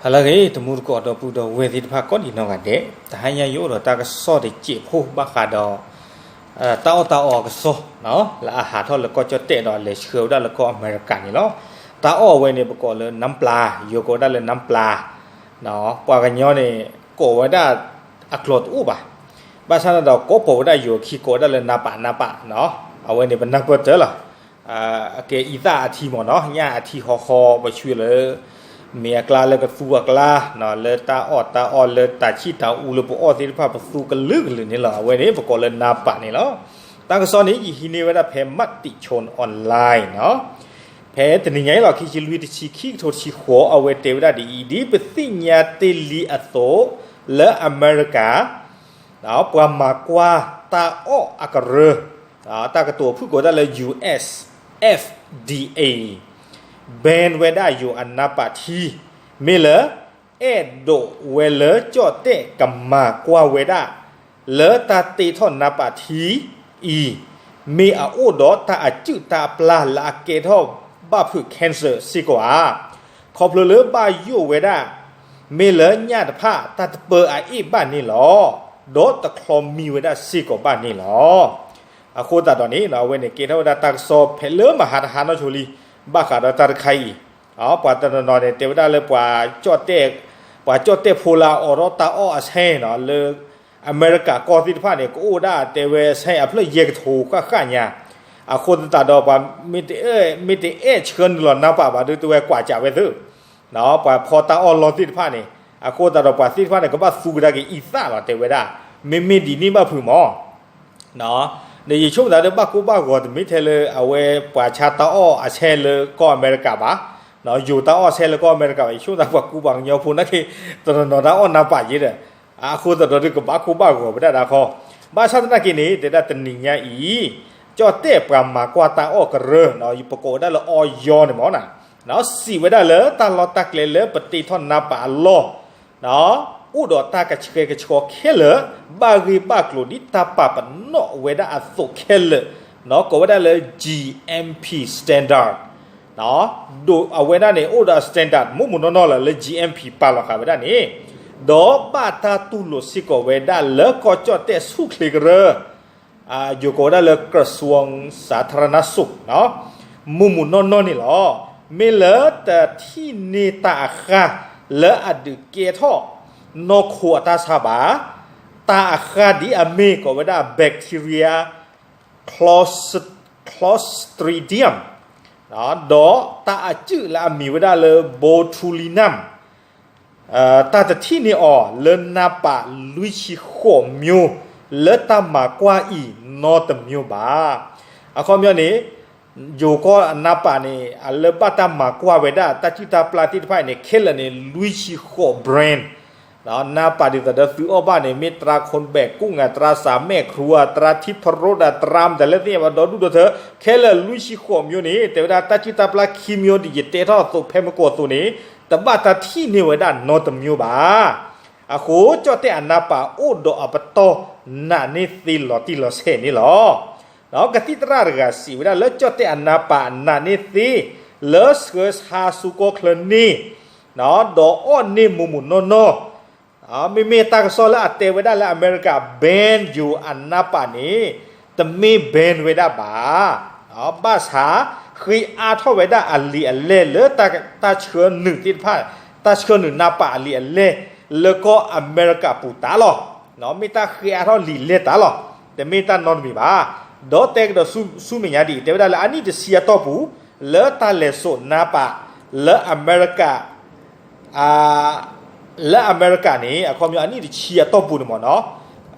ဟါလၢအဂ့ၤ တံၤသကိးဒီပုၢ်ဒီဝဲၢ်သ့ၣ်တဖၣ်ကိးဒံးနီၢ်ဂၤဒဲး, တဟါညါယအိၣ်ဒီးတၢ်ကစီၣ်တစဲးဖိဘၣ်ဃးဒီး တၢ်အီၣ်တၢ်အီအကစီၣ် လၢအဟးထီၣ်လၢကီၢ်ကၠီၣ်တဲၣ်ဒီးအလဲၤဆှၢဝဲဒၣ်လၢကီၢ်အမဲရကၤန့ၣ်လီၤ. တၢ်အီၣ်အဝဲန့ၣ် ပကိးလၢနၢ်ပျၢ်, ယိၤကိးဝဲဒၣ်လၢနၢ်ပျၢ်, ပှၤကညီန့ၣ် ကိးဝဲဒၣ်အကျိာ်တအိၣ်ဘၣ်. ဘၣ်ဆၣ်န့ၣ်ဒီး ကိးပိာ်ဝဲဒၣ်ယိၤအခံ ကိးဝဲဒၣ်လၢနၢ်ပၢ် နၢ်ပၢ်, အဝဲန့ၣ် ပနၢ်ပၢၢ်တၢၢ်လီၤ. အကဲအံသၣ်အထံမ့ၢ်နီၤ, ညၣ်အထံဟီၣ်ဟီၣ် ပဆှၢလၢ မ့ၢ်အကျါလၢကသူအကျါ, လၢတၢ်အီၣ်တၢ်အီလၢတၢ်ဆံၣ်တၢ်အူလၢပအီၣ်သ့ၣ်တဖၣ် ပသူကလုာ်ကလုာ်န့ၣ်လီၤ. အဝဲန့ၣ် ပကိးလၢနၢ်ပၢ်န့ၣ်လီၤ. တၢ်ကစီၣ်န့ၣ် ယဟံးန့ၢ်ဝဲဒၣ်ဖဲ Matichon Online နီၤ. ဖဲတနံၤညါအံၤလီၤ ခံဆံလွံၢ် တဆံခံ ကထိတဆံဃိး အဝဲတဲဝဲဒၣ်ဒ်အံၤ, ဒ်ပသ့ၣ်ညါတ့ၢ်လံအသိး လၢအမဲရကၤ ပှၤမၤကွၢ်တၢ်အီၣ်အကရၢ, တၢ်ကတိၤဖုၣ်ကိးဝဲဒၣ်လၢ U S F D A, ban ဝဲဒၣ်ယိၤအနၢ်ပၢ်ထံ, မ့ၢ်လၢ အဲၣ်ဒိးဝဲလၢကၠီၣ်တဲၣ်ကမၤကွၢ်ဝဲဒၣ် လၢတၢ်တ့ထီၣ်နၢ်ပၢ်ထံအံၤ မ့ၢ်အအိၣ်ဒီးတၢ်အစုၣ်တၢ်ပျၢ်လၢအကဲထီၣ်ဘၣ်ဖုး cancer စ့ၢ်ကီးဧါ. ခီဖျိလၢဘၣ်ယိၣ်ဝဲဒၣ် မ့ၢ်လၢညၣ်တဖၣ်တၢ်တပၢအအ့ၣ်ဘၣ်န့ၣ်လီၤ. ဒီးတချီမံဝဲဒၣ်စ့ၢ်ကီးဘၣ်န့ၣ်လီၤ. အဃိသတးဒီးန့ၣ် အဝဲန့ၣ်ကဲထီၣ်ဝဲဒၣ်တၢ်ကစီၣ်ဖဲလၢမဟါတဟါနီၢ်ဆိလံ ဘၣ်ဃးဒီးတၢ်တခါအံၤ, ပှၤတနီၤနီၤန့ၣ် တဲဝဲဒၣ်လၢ ပှၤကၠီၣ်တဲၣ်ဖိလၢအအိးထီၣ်တၢ်အီၣ်အဆဲနီၤ လၢအမဲရကၤကီၢ်သ့ၣ်တဖၣ်န့ၣ် ကအိၣ်ဒၣ်တဲဝဲဆဲအဖျၢၣ်ယဲၢ်ကထိဃၣ်ဃၣ်ညါ, အဃိသတးဒီးပှၤ မ့ၢ်တအဲၣ်ဆှၢနုာ်လီၤနၢ်ပၢ်ဘၣ်ဒီး တဲဝဲကွၢ်ကးဝဲသု ပှၤဖီတၢ်အီၣ်လီၢ်သ့ၣ်တဖၣ်န့ၣ်, အဃိသတးဒီးပှၤသ့ၣ်တဖၣ်န့ၣ် ကဘၣ်သူကဒါက့ၤအံသၣ်လီၤ တဲဝဲဒၣ်, မ့မ့ၢ်ဒ်န့ၣ်ဘၣ်ဖုးမး ဒီးယဆိကမိၣ်သးဒီး ဘၣ်ကိၢ်ဘၣ်ဂီၤတမ့ၢ်ထဲလၢအဝဲပှၤဆါတၢ်အီၣ်အဆဲလၢကီၢ်အမဲရကၤဘၣ်, ယိၤတၢ်အီၣ်ဆဲလၢကီၢ်အမဲရကၤဘၣ်, ယဆိကမိၣ်သးပှၤကူပှၤကညီဖိနာ်က့ တနီၤနီၤတၢ်အီၣ်နၢ်ပၢ်ယဲဒီး, အဃိသတးဒီးကဘၣ်ကိၢ်ဘၣ်ဂီၤဝဲဒၣ်ဒၣ်ခီ, ဘၣ်ဆၣ်သနာ်က့န့ၣ် တဲဒၣ်တနံၤညါအံၤ, ကၠီၣ်တဲၣ်ပှၤမၤကွၢ်တၢ်အီၣ်ကရၢ, ပကိးဝဲဒၣ်လၢ အီယီ န့ၣ်မး, စံးဝဲဒၣ်လၢတၢ်လီၢ်တၢ်ကျဲလၢပတ့ထီၣ်နၢ်ပၢ်အလီၢ် အိၣ်ဒီးတၢ်ကဆှဲကဆှီခဲလၢာ်, ဘၣ်ဂ့ၢ်ဘၣ်ကျိၤဒ်တၢ်ပာ်ပနီၣ်ဝဲဒၣ်အသိးခဲလၢာ်, ကိးဝဲဒၣ်လၢ G M P standard, ဒ်အဝဲဒၣ်န့ၣ် အိၣ်ဒီး standard မ့ၢ်မ့ၢ်နီၢ်နီၢ်လၢ လၢ G M P ပာ်လီၤဃာ်ဝဲဒၣ်န့ၣ်, ဒီးဘၣ်တၢ်တူၢ်လိာ်စ့ၢ်ကီးဝဲဒၣ်လၢကီၢ်ကၠီၣ်တဲၣ်ဆူၣ်ချ့ကရၢ ယိၤကိးဝဲဒၣ်လၢ ကရၢၡူင်းစးထရနၢၣ်စူး, မ့ၢ်မ့ၢ်နီၢ်နီၢ်န့ၣ်လီၤ. မ့ၢ်လၢတထံၣ်န့ၢ်တၢ်အဃၢ်လၢအဒုးကဲထီၣ် နီၢ်ခိအတၢ်ဆါဘၣ်, တၢ်အဃၢ်ဒ်အမ့ၢ်ကိးဝဲဒၣ် bacteria Clostridium ဒီးတၢ်အစုၣ်လၢအမံၤဝဲဒၣ်လၢ botulinum တၢ်တထံၣ်န့ၢ်အီၤလၢနၢ်ပၢ်လွံၢ်ဆံဃိးမျိုး လၢတၢ်မၤကွၢ်အံၤနီတမျိုးဘၣ်. အခီပညီန့ၣ် ယိၤကီၢ်အနၢ်ပၢ်န့ၣ် အလၢဘၣ်တၢ်မၤကွၢ်ဝဲဒၣ်တၢ်စုၣ်တၢ်ပျၢ်သ့ၣ်တဖၣ်အံၤန့ၣ် ခဲလၢာ်န့ၣ် လွံၢ်ဆံဃိး brand နၢ်ပၢ်ဒ်သိးဒီးသုအီၣ်ဘၣ်န့ၣ် မ့ၢ်တြၤခိၣ်ဘဲးကူၣ်ငါ တြၤစးမဲၣ်ခရူဝါ တြၤထံဖရိဒၣ် တြၤမတၤလဲၣ်သ့ၣ်ညါဘၣ်ဒီဒူၣ်ဒီထၢ ခဲလၢာ်လွံၢ်ဆံဃိးမျိုးန့ၣ် တဲဝဲဒၣ်တၢ်စုၣ်တၢ်ပျၢ်ခံမျိုးဒ်ယတဲထီၣ်အသိးဖဲမကိးအသိးန့ၣ် တဘၣ်တၢ်ထံၣ်န့ၢ်ဝဲဒၣ်နီတမျိုးဘၣ်. အဃိ ကၠီၣ်တဲၣ်အနၢ်ပၢ်အိၣ်ဒီးအပတီၢ်နာ်န့ၢ်သ့လီၤတံၢ်လီၤဆဲးန့ၣ်လီၤ. ကသံၣ်သရၣ်တဂၤစံးဝဲဒၣ်လၢ ကၠီၣ်တဲၣ်အနၢ်ပၢ်နာ်န့ၢ်သ့ လၢဆှၢဆါဆူကီၢ်ချၢန့ၣ် ဒီးအီၣ်န့ၢ်မ့ၢ်မ့ၢ်နီၢ်နီၢ် မ့မ့ၢ်တၢ်ကစီၣ်လၢအတဲဝဲဒၣ်လၢအမဲရကၤ ban ယိၤအနၢ်ပၢ်န့ၣ် တမ့ၢ် ban ဝဲဒၣ်ဘၣ်. ဘၣ်ဆၣ် ဃ့အါထီၣ်ဝဲဒၣ်အလံာ်အလဲၢ်လၢတၢ်ဆှၢနုာ်သ့ၣ်တဖၣ် တၢ်ဆှၢနုာ်နၢ်ပၢ်အလံာ်အလဲၢ် လၢကီၢ်အမဲရကၤပူၤတၢ်လီၤ. မ့ၢ်တၢ်ဃ့အါထီၣ်လံာ်လဲၢ်တၢ်လီၤ. တမ့ၢ်တၢ်နီတမံၤဘၣ်. ဒီးတဲကဒီးဆူမဲာ်ညါဒ်အံၤ တဲဝဲဒၣ်လၢအနံၣ်တဆံအတီၢ်ပူၤ လၢတၢ်လဲၤစိာ်နၢ်ပၢ် လၢအမဲရကၤ လၢအမဲရကၤန့ၣ် အခီပညီအနံၣ်တဆံအတီၢ်ပူၤန့ၣ်မ့ၢ်နီၤ,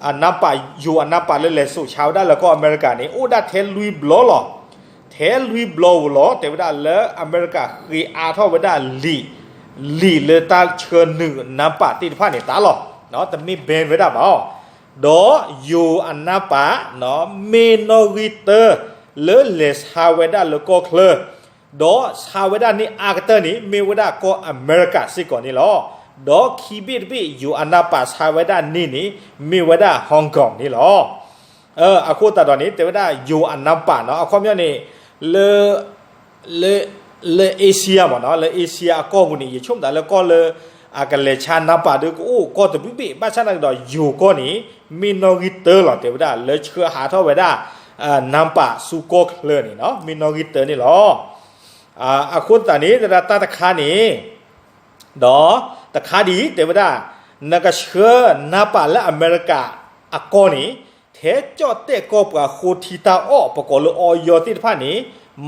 အနၢ်ပၢ်ယိၤအနၢ်ပၢ်လၢလဲၤစိာ်ဆါဝဲဒၣ်လၢကီၢ်အမဲရကၤန့ၣ် အိၣ်ဒၣ်ထဲလွံၢ်ဘျီလီၤ. ထဲလွံၢ်ဘျီဧိၤလီၤ တဲဝဲဒၣ်လၢအမဲရကၤဃ့အါထီၣ်ဝဲဒၣ်လံာ်, လံာ်လၢတၢ်ဆှၢနုာ်နၢ်ပၢ်သ့ၣ်တဖၣ်န့ၣ်တၢ်လီၤ. တမ့ၢ် ban ဝဲဒၣ်ဘၣ်. ဒီးယိၤအနၢ်ပၢ် မ့ၢ်နီၣ်ဂံၢ်တၢ လၢလဲၤဆါဝဲဒၣ်လၢကီၢ်ချၢ ဒီးဆါဝဲဒၣ်န့ၢ်အါကတၢၢ်န့ၣ် မ့ၢ်ဝဲဒၣ်ကီၢ်အမဲရကၤစ့ၢ်ကီးန့ၣ်လီၤ. ဒီးခံဘ့ၣ်တဘ့ၣ်ယိၤအနၢ်ပၢ်ဆါဝဲဒၣ်န့ၢ်န့ၣ် မ့ၢ်ဝဲဒၣ် Hong Kong န့ၣ်လီၤ. အဃိသတးဒီးန့ၣ် တဲဝဲဒၣ်ယိၤအနၢ်ပၢ်နီၤ အခီပညီန့ၣ် လၢ လၢ လၢ Asia မ့ၢ်နီၤ လၢ Asia အကီၢ်ပူၤန့ၣ် ယဆိကမိၣ်သးလၢကီၢ်လၢ အကလဲၤဆါနါပာ်ဒီးကအိၣ်ကီၢ်တဘ့ၣ်ဘ့ၣ် ဘၣ်ဆၣ်သနာ်က့ဒီး ယိၤကီၢ်န့ၣ် မ့ၢ်နီၣ်ဂံၢ်တၢလီၤ တဲဝဲဒၣ် လၢဆှၢဟးထီၣ်ဝဲဒၣ် နါပာ်ဆူကီၢ်ချၢန့ၣ်နီၤ မ့ၢ်နီၣ်ဂံၢ်တၢန့ၣ်လီၤ. အဃိသတးန့ၣ် တဲဝဲဒၣ်တၢ်တခါန့ၣ် ဒီးတခါဒံး တဲဝဲဒၣ် နကဆှၢနါပာ်လၢအမဲရကၤအကီၢ်န့ၣ် ထဲကၠီၣ်တဲၣ်ကီၢ်ပှၤဃိထံတၢ်အီၣ် ပကိးလၢ Oil သ့ၣ်တဖၣ်န့ၣ်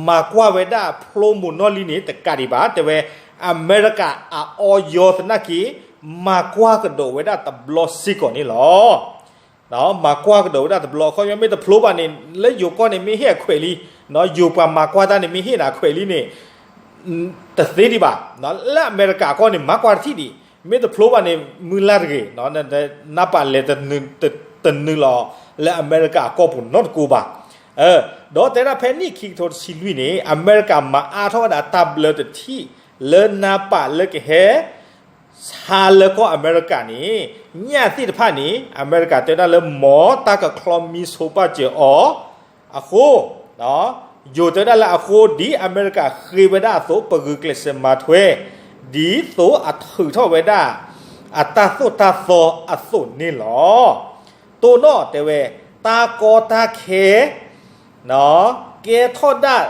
မၤကွၢ်ဝဲဒၣ်ဖျိမိၢ်နီၣ်လံန့ၣ် တကးဒံးဘၣ် တဲဝဲ အမဲရကၤအ Oil သနာ်က့ မၤကွၢ်ကဒီးဝဲဒၣ်တဘျီစ့ၢ်ကီးန့ၣ်လီၤ. မၤကွၢ်ကဒီးဝဲဒၣ်တဘျီ အခီပညီမ့ၢ်တဖျိဘၣ်န့ၣ် လၢယိၤကီၢ်န့ၣ်မ့ၢ်ဟ့ၣ်အခွဲးလံ, ယိၤပှၤမၤကွၢ်တၢ်န့ၣ်မ့ၢ်ဟ့ၣ်နၤအခွဲးလံန့ၣ် တသ့ဒံးဘၣ်. လၢအမဲရကၤကီၢ်န့ၣ် မၤကွၢ်တထံၣ်ဒံး, မ့ၢ်တဖျိဘၣ်န့ၣ် မုၢ်လၢ်တဂ့ၤ, နပာ်လဲၤတနုာ်လီၤလၢအမဲရကၤအကီၢ်ပူၤနီတကိးဘၣ်. ဒီးတဲဒၣ်ဖဲနံၣ်ခံကထိတဆံလွံၢ်န့ၣ် အမဲရကၤမၤအါထီၣ်ဝဲဒၣ်တၢ်ဘျၢတထံၣ် လၢနါပာ်လၢကဟဲ ဆါလၢကီၢ်အမဲရကၤန့ၣ် ညၣ်သ့ၣ်တဖၣ်န့ၣ် အမဲရကၤတဲဝဲဒၣ်လၢ မ်တၢ်ကချီမံဆိပာ်စၢၤအီၤအဃိ ယိၤတဲဝဲဒၣ်လၢအဃိ ဒ်အမဲရကၤဃ့ဝဲဒၣ်အသိး ပဂုာ်ကျဲးစၢးမၤထွဲ ဒ်သိးအထုးထီၣ်ဝဲဒၣ် အတၢ်သိၣ်တၢ်သီအသိးန့ၣ်လီၤ. တိၢ်နီၣ်တဲဝဲ တၢ်ကီတၢ်ခဲ ကဲထီၣ်ဒၣ်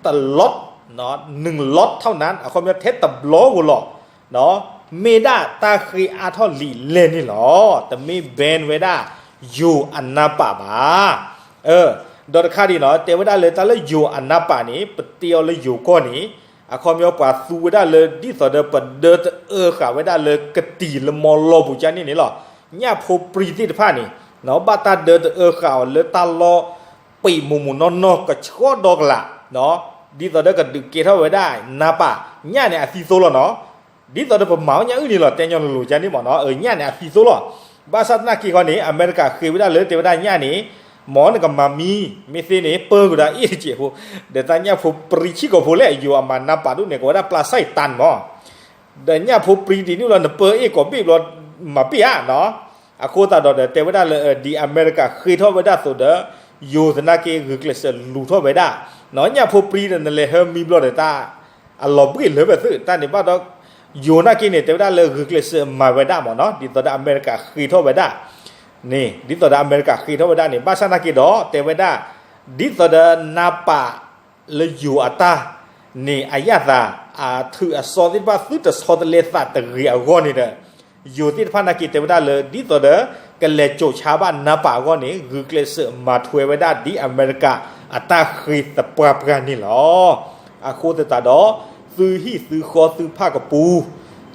တ lot နုၢ် lot ထီၣ်နၢ် အခီပညီထဲတဘျီဧိၤလီၤ. မ့ၢ်ဒၣ်တၢ်ဃ့အါထီၣ်လံာ်လဲၢ်န့ၣ်လီၤ. တမ့ၢ် ban ဝဲဒၣ် ယိၤအနါပာ်ဘၣ်. ဒီးတခါဒံးနီၤ တဲဝဲဒၣ်လၢတၢ်လၢယိၤအနါပာ်န့ၣ် ပတ့အီၤလၢယိၤကီၢ်န့ၣ် အခီပညီပှၤသူဝဲဒၣ်လၢ ဒ်သိးဒီးပဒၢတအၢဃာ်ဝဲဒၣ်လၢကတံၤလၢမီလီပူၤကန့ၣ်န့ၣ်လီၤ. ညၣ်ဖိပြံသ့ၣ်တဖၣ်န့ၣ် ဘၣ်တၢ်ဒၢတအၢဃာ်အီၤလၢတၢ်လီၢ်ပံာ်မိၢ်မိၢ်နီၢ်နီၢ်ကဆှီဒီကလး ဒ်သိးဒီးကဒုးကဲထီၣ်ဝဲဒၣ်နါပာ် ညၣ်န့ၣ်အသံသိလီၤနီၤ. ဒ်သိးဒီးပမၤအီၣ်ညၣ်အုၣ်န့ၣ်လီၤ တဲညီလိၤလိၤကန့ၣ်မ့ၢ်နီၤ ညၣ်န့ၣ်အသံသိလီၤ. ဘၣ်ဆၣ်သနာ်က့ဃီန့ၣ် အမဲရကၤဃ့ဝဲဒၣ်လၢတဲဝဲဒၣ်ညၣ်န့ၣ် မ်နကမၤမံ မ့ၢ်သ့န့ၣ် ပၢကဒီးအ့ၣ်တစဲးဖိ ဒီးတၢ်ညၣ်ဖိပြံဆံၣ်ကိာ်ဖိလဲၣ် ယိၤအမၤနါပာ်ဒိၣ်န့ၣ် ကဝဲဒၣ်ပျၢ်စၢ်တၢ်န့ၣ်မ့ၢ် ဒီးညၣ်ဖိပြံဒ်န့ၣ်လီၤ နပၢအ့ၣ်ကိးဘ့ၣ်ဘျီ မၤပ့ၢ်ဧါနီၤ. အဃိသတးဒီး တဲဝဲဒၣ်လၢ ဒ်အမဲရကၤဃ့ထီၣ်ဝဲဒၣ်အသိးဒီး ယိၤသနာ်က့ဂုာ်ကျဲးစၢးလူၤထီၣ်ဝဲဒၣ် ညၣ်ဖိပြံဒီးနလဲၤဟၢမံဘျီဒီးတၢ် အလီၤဘှ့ၣ်လၢာ်ဝဲသ့ၣ် တၢ်န့ၣ်ဘၣ်ဒီး ယိၤနာ်က့န့ၣ် တဲဝဲဒၣ်လၢဂုာ်ကျဲးစၢးမၤဝဲဒၣ်မ့ၢ်နီၤ ဒ်သိးဒီးအမဲရကၤဃ့ထီၣ်ဝဲဒၣ်န့ၣ် ဒ်သိးဒီးအမဲရကၤဃ့ထီၣ်ဝဲဒၣ်န့ၣ် ဘၣ်ဆၣ်နာ်က့ဒီး တဲဝဲဒၣ် ဒ်သိးဒီးနါပာ်လၢယိၤအတၢ်န့ၣ် အယၣ်သး အထုးအစီသ့ၣ်တဖၣ်သုတဆီတလဲသးတဂ့ၤအဂီၢ်န့ၣ်ဒီး ယိၤသ့ၣ်တဖၣ်နာ်က့တဲဝဲဒၣ်လၢ ဒ်သိးဒီး ကလဲၤစိာ်ဆါဘၣ်နါပာ်အဂီၢ်န့ၣ် ဂုာ်ကျဲးစၢးမၤထွဲဝဲဒၣ်ဒ်အမဲရကၤအတၢ်ဃ့သပှၢ်ပှၢ်န့ၣ်လီၤ. အဃိသတးဒီး သုဟံၣ်သုဃီသုဖၣ်ကပူၤ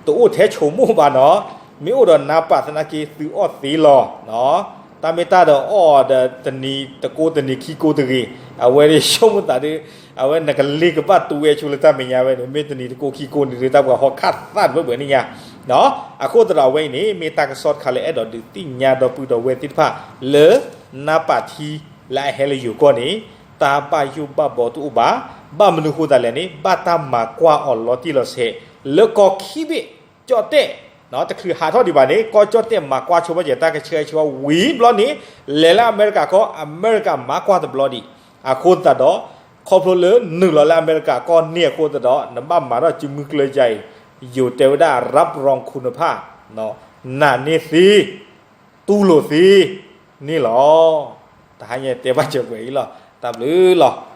တအိၣ်ထဲဆိကမိၣ်ဘၣ်နီၤ, မ့ၢ်အိၣ်ဒီးနါပာ်သနာ်က့သုအီၣ်သ့လီၤ. တၢ်မ့ၢ်တၢ်ဒီးအီၣ်ဒီးတနံၤတကိးတနံၤခံကိးတဂ့ၤ, အဝဲဒၣ်ဆိကမိၣ်သးဒီး အဝဲနကလ့ကဘၣ်တူဝဲဆိလၢတၢ်မဲာ်ညါဝဲန့ၣ် မ့ၢ်တနံၤတကိးခံကိးန့ၣ်ဒီး တၢ်ပှၤဟီခၣ်သၣ်တဘၢဘၢန့ၣ်ညါ အဃိသတးဒီးအဝဲအံၤန့ၣ် မ့ၢ်တၢ်ကစီၣ်တခါလၢအဲၣ်ဒိးဒုးသ့ၣ်ညါဒီပုၢ်ဒီဝဲၢ်သ့ၣ်တဖၣ်လၢ နါပာ်ထံလၢအဟဲလၢယိၤကီၢ်န့ၣ် တၢ်ဘၣ်ယိၣ်ဘၣ်ဘီတအိၣ်ဘၣ်. ဘၣ်မနုၤဃိသတးလဲၣ်န့ၣ် ဘၣ်တၢ်မၤကွၢ်အီၤလီၤတံၢ်လီၤဆဲး လၢကီၢ်ခံဘ့ၣ် ကၠီၣ်တဲၣ် တချုးဟးထီၣ်ဒံးဘၣ်န့ၣ် ကီၢ်ကၠီၣ်တဲၣ်မၤကွၢ်ဆိဘၣ်စၢၤတၢ်ကဆှဲကဆှီဝံၤဘျီန့ၣ် လဲၤလၢအမဲရကၤကီၢ် အမဲရကၤမၤကွၢ်တဘျီဒံး. အဃိသတးဒီး ခီဖျိလၢနုာ်လီၤလၢအမဲရကၤကီၢ်န့ၣ်အဃိသတးဒီး နဘၣ်မၤထီၣ်စုမုၢ်ကျၢၢ်ယါအံၤ ယိၤတဲဝဲဒၣ် รับรองคุณภาพ နာ်န့ၢ်သ့ တူၢ်လိာ်သ့န့ၣ်လီၤ. တဟါညါတဲဘၣ်စၢၤပှဲၤအံၤလီၤ. တၢ်ဘျုးလီၤ.